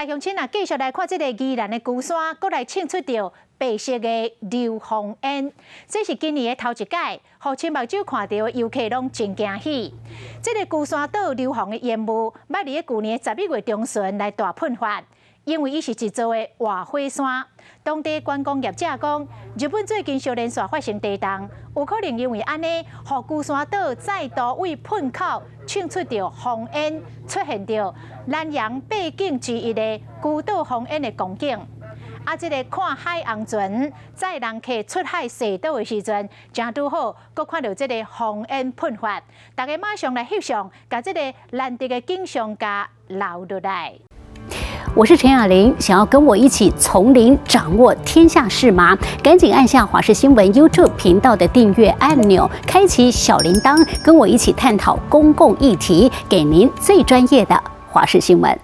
來鄉親啊，繼續來看這个宜蘭的龜山，閣來衝出著白色的流黃煙。這是今年的頭一擺，予親目睭看著的遊客攏真驚喜。這个龜山島硫磺的煙霧，捌佇咧舊年11月中旬來大噴發，因為伊是一座的活火山。當地觀光業者講，日本最近小連續發生地動，有可能因為按呢，予龜山島再度對噴口衝出著黃煙，出現著南洋八景之一的龜島紅煙的光景。啊，這个看海紅船載人客出海踅島的時陣，正拄好，閣看著這个紅煙噴發，大家馬上來翕相，共這个難得的景象共留落來。我是陳雅玲，想要跟我一起從零掌握天下事嗎？趕緊按下華視新聞 YouTube 頻道的訂閱按鈕，開啟小鈴鐺，跟我一起探討公共議題，給您最專業的華視新聞。